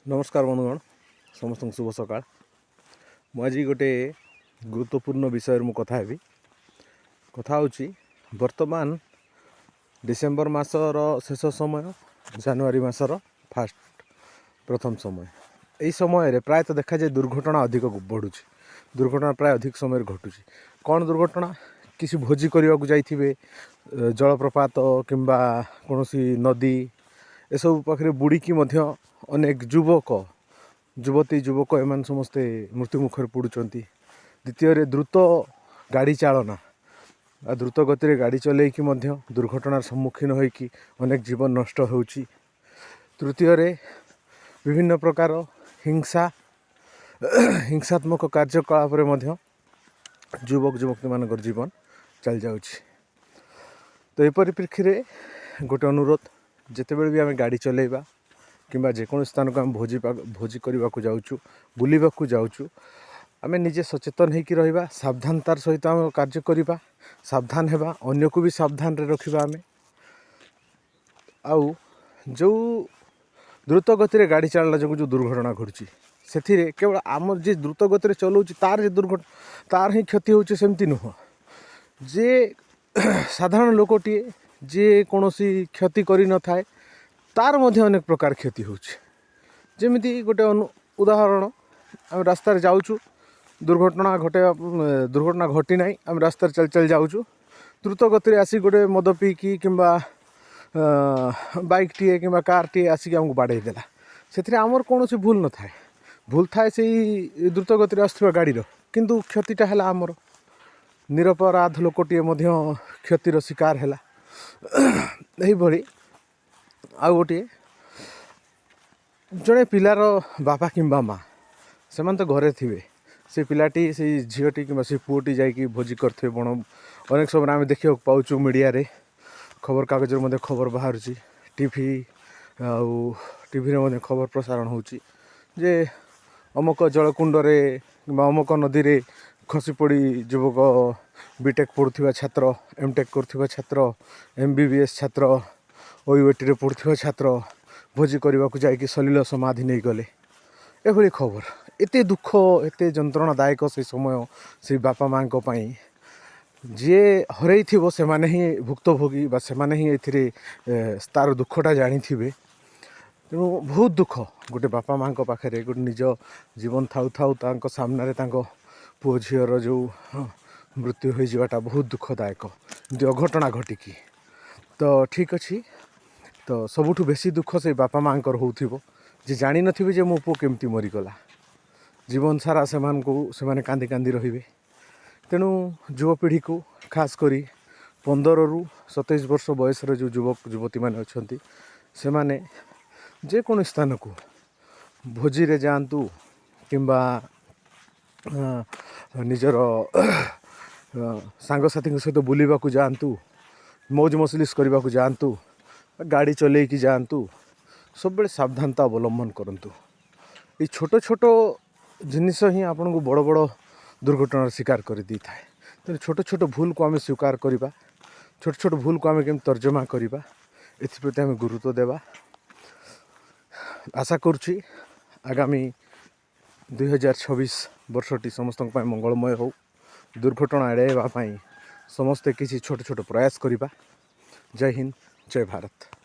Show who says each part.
Speaker 1: ନମସ୍କାର ବନ୍ଧୁଗଣ, ସମସ୍ତଙ୍କୁ ଶୁଭ ସକାଳ। ମୁଁ ଆଜି ଗୋଟେ ଗୁରୁତ୍ୱପୂର୍ଣ୍ଣ ବିଷୟରେ ମୁଁ କଥା ହେବି। କଥା ହେଉଛି, ବର୍ତ୍ତମାନ ଡିସେମ୍ବର ମାସର ଶେଷ ସମୟ, ଜାନୁଆରୀ ମାସର ଫାଷ୍ଟ ପ୍ରଥମ ସମୟ। ଏହି ସମୟରେ ପ୍ରାୟତଃ ଦେଖାଯାଏ ଦୁର୍ଘଟଣା ଅଧିକ ବଢ଼ୁଛି। ଦୁର୍ଘଟଣା ପ୍ରାୟ ଅଧିକ ସମୟରେ ଘଟୁଛି। କ'ଣ ଦୁର୍ଘଟଣା? କିଛି ଭୋଜି କରିବାକୁ ଯାଇଥିବେ, ଜଳପ୍ରପାତ କିମ୍ବା କୌଣସି ନଦୀ ଏସବୁ ପାଖରେ ବୁଡ଼ିକି ମଧ୍ୟ ଅନେକ ଯୁବକ, ଯୁବତୀ, ଯୁବକ ଏମାନେ ସମସ୍ତେ ମୃତ୍ୟୁମୁଖରେ ପଡ଼ୁଛନ୍ତି। ଦ୍ୱିତୀୟରେ ଦ୍ରୁତ ଗାଡ଼ି ଚାଳନା ଆଉ ଦ୍ରୁତ ଗତିରେ ଗାଡ଼ି ଚଲେଇକି ମଧ୍ୟ ଦୁର୍ଘଟଣାର ସମ୍ମୁଖୀନ ହୋଇକି ଅନେକ ଜୀବନ ନଷ୍ଟ ହେଉଛି। ତୃତୀୟରେ ବିଭିନ୍ନ ପ୍ରକାର ହିଂସାତ୍ମକ କାର୍ଯ୍ୟକଳାପରେ ମଧ୍ୟ ଯୁବକ ଯୁବତୀମାନଙ୍କର ଜୀବନ ଚାଲିଯାଉଛି। ତ ଏ ପରିପ୍ରେକ୍ଷୀରେ ଗୋଟେ ଅନୁରୋଧ, ଯେତେବେଳେ ବି ଆମେ ଗାଡ଼ି ଚଲେଇବା କିମ୍ବା ଯେକୌଣସି ସ୍ଥାନକୁ ଆମେ ଭୋଜି କରିବାକୁ ଯାଉଛୁ, ବୁଲିବାକୁ ଯାଉଛୁ, ଆମେ ନିଜେ ସଚେତନ ହେଇକି ରହିବା, ସାବଧାନତାର ସହିତ ଆମେ କାର୍ଯ୍ୟ କରିବା, ସାବଧାନ ହେବା, ଅନ୍ୟକୁ ବି ସାବଧାନରେ ରଖିବା ଆମେ। ଆଉ ଯେଉଁ ଦ୍ରୁତ ଗତିରେ ଗାଡ଼ି ଚାଳନା ଯୋଗୁଁ ଯେଉଁ ଦୁର୍ଘଟଣା ଘଟୁଛି, ସେଥିରେ କେବଳ ଆମର ଯିଏ ଦ୍ରୁତ ଗତିରେ ଚଲାଉଛି ତାର ଯେ ତାର ହିଁ କ୍ଷତି ହେଉଛି ସେମିତି ନୁହଁ। ଯେ ସାଧାରଣ ଲୋକଟିଏ, ଯିଏ କୌଣସି କ୍ଷତି କରିନଥାଏ, ତାର ମଧ୍ୟ ଅନେକ ପ୍ରକାର କ୍ଷତି ହେଉଛି। ଯେମିତି ଗୋଟେ ଉଦାହରଣ, ଆମେ ରାସ୍ତାରେ ଯାଉଛୁ, ଦୁର୍ଘଟଣା ଘଟେଇବା, ଦୁର୍ଘଟଣା ଘଟି ନାହିଁ, ଆମେ ରାସ୍ତାରେ ଚାଲି ଚାଲି ଯାଉଛୁ, ଦ୍ରୁତ ଗତିରେ ଆସି ଗୋଟେ ମଦ ପିଇକି କିମ୍ବା ବାଇକ୍ଟିଏ କିମ୍ବା କାର୍ଟିଏ ଆସିକି ଆମକୁ ବାଡ଼େଇ ଦେଲା। ସେଥିରେ ଆମର କୌଣସି ଭୁଲ ନଥାଏ। ଭୁଲ ଥାଏ ସେଇ ଦ୍ରୁତ ଗତିରେ ଆସୁଥିବା ଗାଡ଼ିର, କିନ୍ତୁ କ୍ଷତିଟା ହେଲା ଆମର। ନିରପରାଧ ଲୋକଟିଏ ମଧ୍ୟ କ୍ଷତିର ଶିକାର ହେଲା। ଏହିଭଳି ଆଉ ଗୋଟିଏ, ଜଣେ ପିଲାର ବାପା କିମ୍ବା ମା, ସେମାନେ ତ ଘରେ ଥିବେ। ସେ ପିଲାଟି, ସେଇ ଝିଅଟି କିମ୍ବା ସେ ପୁଅଟି ଯାଇକି ଭୋଜି କରିଥିବେ ବଣ। ଅନେକ ସମୟରେ ଆମେ ଦେଖିବାକୁ ପାଉଛୁ, ମିଡ଼ିଆରେ, ଖବରକାଗଜରେ ମଧ୍ୟ ଖବର ବାହାରୁଛି, ଟିଭି ଆଉ ଟିଭିରେ ମଧ୍ୟ ଖବର ପ୍ରସାରଣ ହେଉଛି ଯେ ଅମକ ଜଳକୁଣ୍ଡରେ କିମ୍ବା ଅମକ ନଦୀରେ ଖସି ପଡ଼ି ଯୁବକ, ବିଟେକ୍ ପଢ଼ୁଥିବା ଛାତ୍ର, ଏମ୍ଟେକ୍ କରୁଥିବା ଛାତ୍ର, ଏମବିବିଏସ୍ ଛାତ୍ର, ଓୟୁଏଟିରେ ପଢ଼ୁଥିବା ଛାତ୍ର ଭୋଜି କରିବାକୁ ଯାଇକି ସଲିଳ ସମାଧି ନେଇଗଲେ। ଏଭଳି ଖବର ଏତେ ଦୁଃଖ, ଏତେ ଯନ୍ତ୍ରଣାଦାୟକ ସେ ସମୟ ସେଇ ବାପା ମାଆଙ୍କ ପାଇଁ। ଯିଏ ହରେଇଥିବ ସେମାନେ ହିଁ ଭୁକ୍ତଭୋଗୀ ବା ସେମାନେ ହିଁ ଏଥିରେ ତାର ଦୁଃଖଟା ଜାଣିଥିବେ। ତେଣୁ ବହୁତ ଦୁଃଖ ଗୋଟେ ବାପା ମାଆଙ୍କ ପାଖରେ, ଗୋଟେ ନିଜ ଜୀବନ ଥାଉ ଥାଉ ତାଙ୍କ ସାମ୍ନାରେ ତାଙ୍କ ପୁଅ ଝିଅର ଯେଉଁ ମୃତ୍ୟୁ ହୋଇଯିବାଟା ବହୁତ ଦୁଃଖଦାୟକ, ଏମିତି ଅଘଟଣା ଘଟିକି। ତ ଠିକ୍ ଅଛି, ତ ସବୁଠୁ ବେଶୀ ଦୁଃଖ ସେଇ ବାପା ମାଆଙ୍କର ହେଉଥିବ, ଯେ ଜାଣିନଥିବେ ଯେ ମୋ ପୁଅ କେମିତି ମରିଗଲା। ଜୀବନ ସାରା ସେମାନଙ୍କୁ ସେମାନେ କାନ୍ଦି କାନ୍ଦି ରହିବେ। ତେଣୁ ଯୁବପିଢ଼ିକୁ, ଖାସ କରି 15ରୁ 27 ବର୍ଷ ବୟସର ଯେଉଁ ଯୁବକ ଯୁବତୀମାନେ ଅଛନ୍ତି, ସେମାନେ ଯେକୌଣସି ସ୍ଥାନକୁ ଭୋଜିରେ ଯାଆନ୍ତୁ କିମ୍ବା ନିଜର ସାଙ୍ଗସାଥିଙ୍କ ସହିତ ବୁଲିବାକୁ ଯାଆନ୍ତୁ, ମୌଜ ମଜଲିସ୍ କରିବାକୁ ଯାଆନ୍ତୁ, ଗାଡ଼ି ଚଲେଇକି ଯାଆନ୍ତୁ, ସବୁବେଳେ ସାବଧାନତା ଅବଲମ୍ବନ କରନ୍ତୁ। ଏଇ ଛୋଟ ଛୋଟ ଜିନିଷ ହିଁ ଆପଣଙ୍କୁ ବଡ଼ ବଡ଼ ଦୁର୍ଘଟଣାର ଶିକାର କରିଦେଇଥାଏ। ତେଣୁ ଛୋଟ ଛୋଟ ଭୁଲକୁ ଆମେ ସ୍ୱୀକାର କରିବା, ଛୋଟ ଛୋଟ ଭୁଲକୁ ଆମେ କେମିତି ତର୍ଜମା କରିବା, ଏଥିପ୍ରତି ଆମେ ଗୁରୁତ୍ୱ ଦେବା। ଆଶା କରୁଛି ଆଗାମୀ 2026 ବର୍ଷଟି ସମସ୍ତଙ୍କ ପାଇଁ ମଙ୍ଗଳମୟ ହେଉ। ଦୁର୍ଘଟଣା ଏଡ଼ାଇବା ପାଇଁ ସମସ୍ତେ କିଛି ଛୋଟ ଛୋଟ ପ୍ରୟାସ କରିବା। ଜୟ ହିନ୍ଦ, ଜୟ ଭାରତ।